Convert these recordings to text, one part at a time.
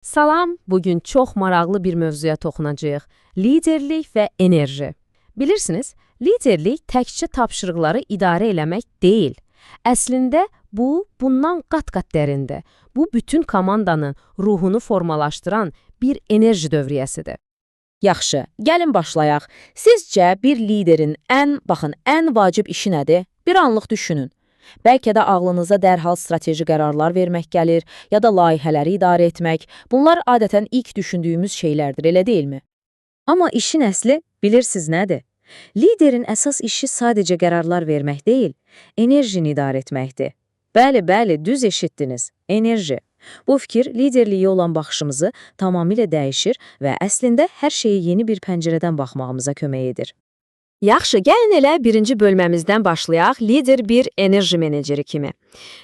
Salam, bugün çox maraqlı bir mövzuya toxunacağıq. Liderlik və enerji. Bilirsiniz, liderlik təkcə tapşırıqları idarə eləmək deyil. Əslində bu, bundan qat-qat dərindir. Bu, bütün komandanın ruhunu formalaşdıran bir enerji dövriyyəsidir. Yaxşı, gəlin başlayaq. Sizcə bir liderin ən, baxın, ən vacib işi nədir? Bir anlıq düşünün. Bəlkə də ağlınıza dərhal strateji qərarlar vermək gəlir, ya da layihələri idarə etmək. Bunlar adətən ilk düşündüyümüz şeylərdir, elə deyilmi? Amma işin əsli bilirsiniz nədir? Liderin əsas işi sadəcə qərarlar vermək deyil, enerjini idarə etməkdir. Bəli, bəli, düz eşitdiniz. Enerji. Bu fikir liderliyə olan baxışımızı tamamilə dəyişir və əslində hər şeyə yeni bir pəncərədən baxmağımıza kömək edir. Yaxşı, gəlin elə birinci bölməmizdən başlayaq, lider bir enerji meneceri kimi.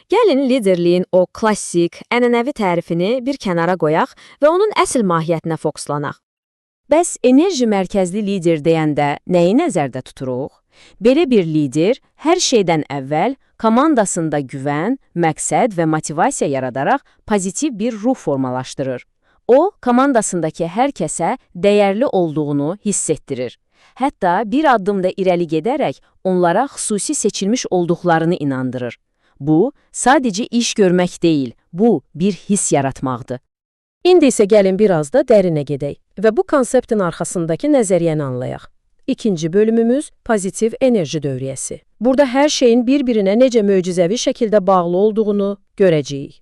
Gəlin liderliyin o klassik, ənənəvi tərifini bir kənara qoyaq və onun əsl mahiyyətinə fokuslanaq. Bəs enerji mərkəzli lider deyəndə nəyi nəzərdə tuturuq? Belə bir lider hər şeydən əvvəl komandasında güvən, məqsəd və motivasiya yaradaraq pozitiv bir ruh formalaşdırır. O, komandasındakı hər kəsə dəyərli olduğunu hiss etdirir. Hətta bir addım da irəli gedərək onlara xüsusi seçilmiş olduqlarını inandırır. Bu, sadəcə iş görmək deyil, bu bir hiss yaratmaqdır. İndi isə gəlin biraz da dərinə gedək və bu konseptin arxasındakı nəzəriyyəni anlayaq. İkinci bölümümüz pozitiv enerji dövriyyəsi. Burada hər şeyin bir-birinə necə möcüzəvi şəkildə bağlı olduğunu görəcəyik.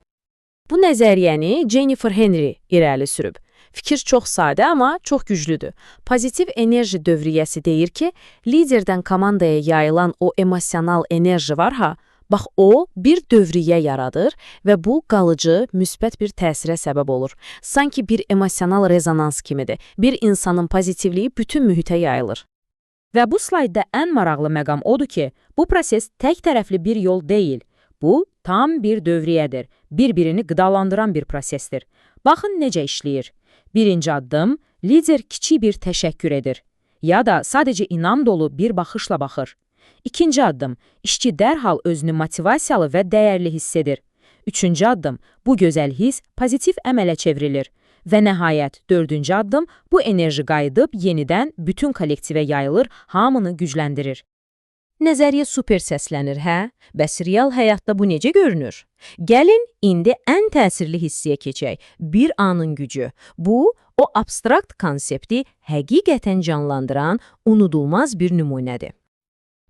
Bu nəzəriyyəni Jennifer Henry irəli sürüb. Fikir çox sadə, amma çox güclüdür. Pozitiv enerji dövriyyəsi deyir ki, liderdən komandaya yayılan o emosional enerji var ha, bax o bir dövriyyə yaradır və bu qalıcı, müsbət bir təsirə səbəb olur. Sanki bir emosional rezonans kimidir. Bir insanın pozitivliyi bütün mühitə yayılır. Və bu slaydda ən maraqlı məqam odur ki, bu proses tək tərəfli bir yol deyil. Bu, tam bir dövriyyədir, bir-birini qidalandıran bir prosesdir. Baxın necə işləyir. Birinci addım, lider kiçik bir təşəkkür edir. Ya da sadəcə inam dolu bir baxışla baxır. İkinci addım, işçi dərhal özünü motivasiyalı və dəyərli hiss edir. Üçüncü addım, bu gözəl hiss pozitiv əmələ çevrilir. Və nəhayət, dördüncü addım, bu enerji qayıdıb yenidən bütün kollektivə yayılır, hamını gücləndirir. Nəzəriyyə super səslənir, hə? Bəs real həyatda bu necə görünür? Gəlin indi ən təsirli hissəyə keçək. Bir anın gücü. Bu, o abstrakt konsepti həqiqətən canlandıran unudulmaz bir nümunədir.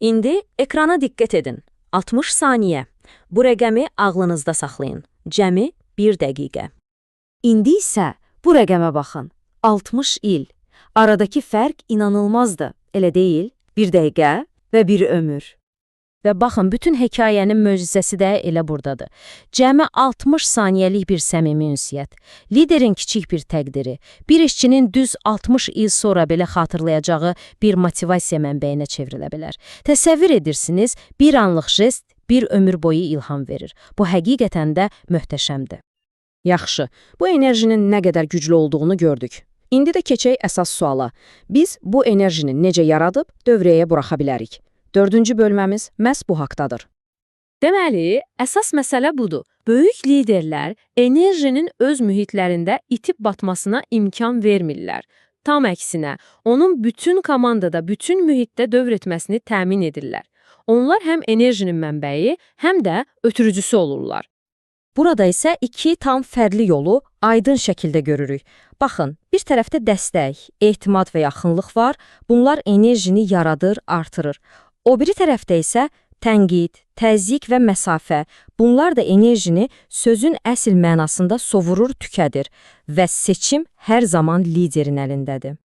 İndi ekrana diqqət edin. 60 saniyə. Bu rəqəmi ağlınızda saxlayın. Cəmi 1 dəqiqə. İndi isə bu rəqəmə baxın. 60 il. Aradakı fərq inanılmazdır. Elə deyil? 1 dəqiqə və bir ömür. Və baxın, bütün hekayənin möcüzəsi də elə burdadır. Cəmi 60 saniyəlik bir səmimi ünsiyyət, liderin kiçik bir təqdiri, bir işçinin düz 60 il sonra belə xatırlayacağı bir motivasiya mənbəyinə çevrilə bilər. Təsəvvür edirsiniz, bir anlıq jest bir ömür boyu ilham verir. Bu həqiqətən də möhtəşəmdir. Yaxşı, bu enerjinin nə qədər güclü olduğunu gördük. İndi də keçək əsas suala. Biz bu enerjini necə yaradıb dövriyyəyə buraxa bilərik? Dördüncü bölməmiz məhz bu haqdadır. Deməli, əsas məsələ budur. Böyük liderlər enerjinin öz mühitlərində itib batmasına imkan vermirlər. Tam əksinə, onun bütün komandada, bütün mühitdə dövr etməsini təmin edirlər. Onlar həm enerjinin mənbəyi, həm də ötürücüsü olurlar. Burada isə iki tam fərqli yolu aydın şəkildə görürük. Baxın, bir tərəfdə dəstək, etimad və yaxınlıq var. Bunlar enerjini yaradır, artırır. O biri tərəfdə isə tənqid, təzyiq və məsafə. Bunlar da enerjini sözün əsl mənasında sovurur, tükədir və seçim hər zaman liderin əlindədir.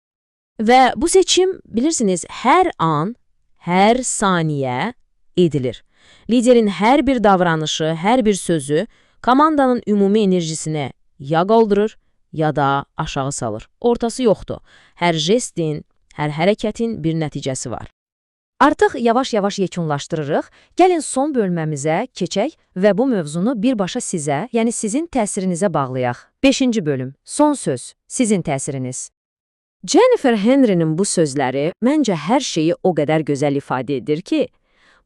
Və bu seçim, bilirsiniz, hər an, hər saniyə edilir. Liderin hər bir davranışı, hər bir sözü komandanın ümumi enerjisini ya qaldırır, ya da aşağı salır. Ortası yoxdur. Hər jestin, hər hərəkətin bir nəticəsi var. Artıq yavaş-yavaş yekunlaşdırırıq. Gəlin son bölməmizə keçək və bu mövzunu birbaşa sizə, yəni sizin təsirinizə bağlayaq. 5-ci bölüm. Son söz. Sizin təsiriniz. Jennifer Henry'nin bu sözləri məncə hər şeyi o qədər gözəl ifadə edir ki,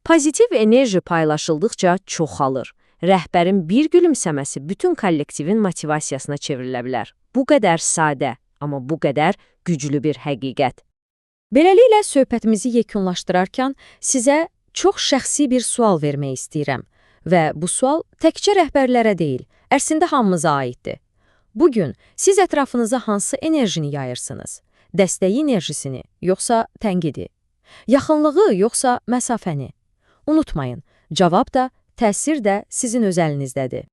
pozitiv enerji paylaşıldıqca çoxalır. Rəhbərin bir gülümsəməsi bütün kollektivin motivasiyasına çevrilə bilər. Bu qədər sadə, amma bu qədər güclü bir həqiqət. Beləliklə söhbətimizi yekunlaşdırarkən sizə çox şəxsi bir sual vermək istəyirəm və bu sual təkcə rəhbərlərə deyil, əslində hamımıza aiddir. Bugün siz ətrafınıza hansı enerjini yayırsınız? Dəstəyi enerjisini, yoxsa tənqidi? Yaxınlığı, yoxsa məsafəni? Unutmayın, cavab da, təsir də sizin öz əlinizdədir.